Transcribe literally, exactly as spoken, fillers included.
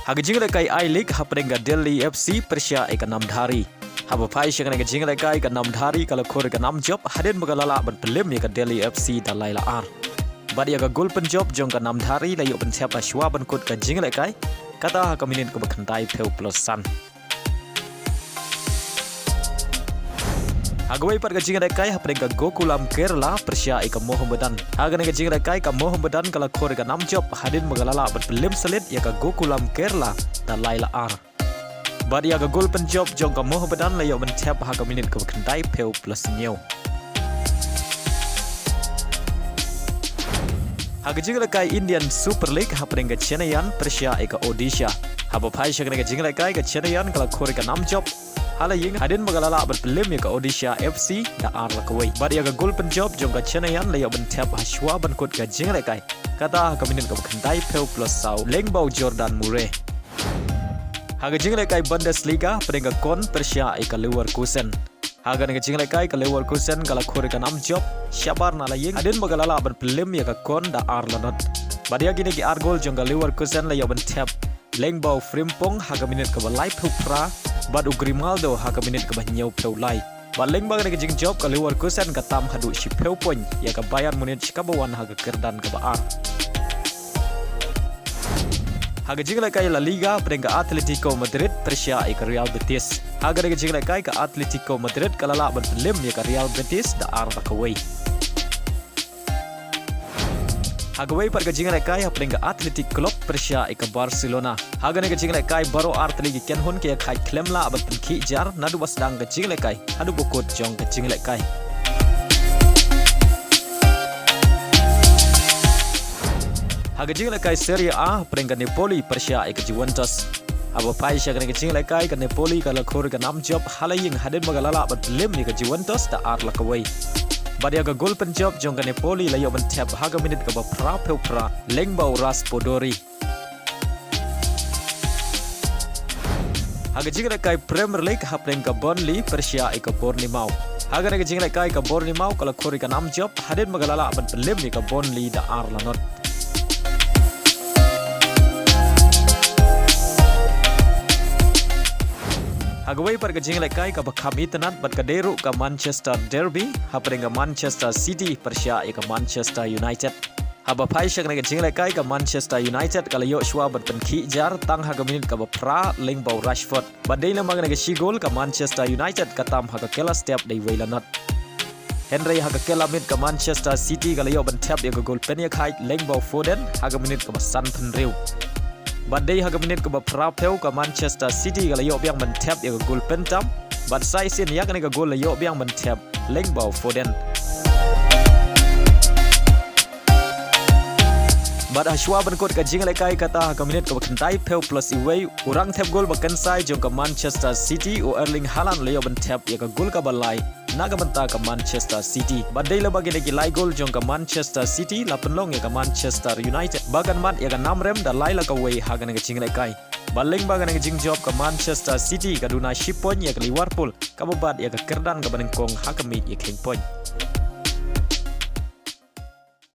Ha ka jinglehkai I-League hapdeng ka Delhi F C pyrshah ïa ka Namdhari. Haba phai sha kane ka jinglehkai ka Namdhari ka la khur ïa ka nam jop hadien ba ka la lah ban pynlem ïa ka Delhi F C da lai la ar. Bad ïa ka gol pynjop jong ka Namdhari la ïoh ban thep ha shuwa ban kut ka jinglehkai, kata ha ka minit kaba khyndai phew plus san. Ha kawei pat ka jinglehkai hapdeng ka Gokulam Kerala pyrshah ïa ka Mohammedan. Ha kane ka jinglehkai ka Mohammedan ka la khur ïa ka nam jop hadien ba ka la lah ban pynlem syllit ïa ka Gokulam Kerala da lai la ar. Bad ïa ka gol pynjop jong ka Mohammedan la ïoh ban thep ha ka minit kaba khyndai phew plus hynñiew. Ha ka jinglehkai Indian Super League hapdeng ka Chennaiyin pyrshah ïa ka Odisha. Haba phai sha kane ka jinglehkai ka Chennaiyin ka la khur ïa ka nam jop ha la ïing hadien ba ka la lah ban pynlem ïa ka Odisha F C da ar la kawei. Bad ïa ka gol pynjop jong ka Chennaiyin la ïoh ban thep ha shuwa ban kut ka jinglehkai, kata ha ka minit kaba khyndai phew plus saw lyngba u Jordan Murray. Ha ka jinglehkai Bundesliga hapdeng ka Köln pyrshah ïa ka Leverkusen. Ha kane ka jinglehkai ka Leverkusen ka la khur ïa ka nam jop shabar na la ïing hadien ba ka la lah ban pynlem ïa ka Köln da ar la not. Bad ïa kine ki ar gol jong ka Leverkusen la ïoh ban thep lyngba u Frimpong ha ka minit kaba lai phew phra bad u Grimaldo ha ka minit kaba hynñiew phew lai. Bad lyngba kane ka jingjop ka Leverkusen ka tam haduh shi phew point ïa ka Bayern Munich kaba wan ha ka kyrdan kaba ar. Ha ka jinglehkai La Liga hapdeng ka Atletico Madrid pyrshah ïa ka Real Betis. Ha kane ka jinglehkai ka Atletico Madrid ka la lah ban pynlem ïa ka Real Betis da ar la kawei. Ha kawei pat ka jinglehkai hapdeng ka Athletic Club pyrshah ïa ka Barcelona. Ha kane ka jinglehkai baroh ar tylli ki kynhun ki ïakhaid khlem lah ban pynkhih jar naduh ba sdang ka jinglehkai haduh ba kut jong ka jinglehkai. Ha ka jinglehkai Serie A hapdeng ka Napoli pyrshah ïa ka Juventus. Haba phai sha kane ka jinglehkai ka Napoli ka la khur ïa ka nam jop ha la ïing hadien ba ka la lah ban pynlem ïa ka Juventus da ar la kawei. Bad ïa ka gol pynjop jong ka Napoli la ïoh ban thep ha ka minit kaba phra phew phra lyngba u Raspadori. Ha ka jinglehkai Premier League hapdeng ka Burnley pyrshah ïa ka Bournemouth. Ha kane ka jinglehkai ka Bournemouth ka la khur ïa ka nam jop hadien ba ka la lah ban pynlem ïa ka Burnley da ar la not. Ha kawei pat ka jinglehkai kaba kham itynnad bad ka dei ruh ka Manchester Derby hapdeng ka Manchester City pyrshah ïa ka Manchester United. Haba phai sha kane ka jinglehkai ka Manchester United ka la ïoh shuwa ban pynkhih jar tang ha ka minit kaba phra lyngba u Rashford. Bad dei lyngba kane ka shi gol ka Manchester United ka tam ha ka kylla step da iwei la not. Hynrei ha ka kylla miet ka Manchester City ka la ïoh ban thep ïa ka gol pynïakhaid lyngba u Foden ha ka minit kaba sanphew hynriew. Bad dei ha ka minit kaba phra phew ka Manchester City ka la ïoh biang ban thep ïa ka gol pyntam. Bad sa shisien ïa kane ka gol la ïoh biang ban thep lyngba u Foden. Bad ha shuwa ban kut ka jinglehkai kata ha ka minit kaba khyndai phew plus iwei, u rangthep gol ba kynsai jong ka Manchester City u Erling Haaland la ïoh ban thep ïa ka gol kaba lai na ka bynta ka Manchester City. Bad dei lyngba kine ki lai gol jong ka Manchester City la pynlong ïa ka Manchester United ba kan mad ïa ka nam rem da lai la kawei ha kane ka jinglehkai. Bad lyngba kane ka jingjop ka Manchester City ka duna shi point ïa ka Liverpool kaba bat ïa ka kyrdan kaba nyngkong ha ka miet ïa kheiñ point.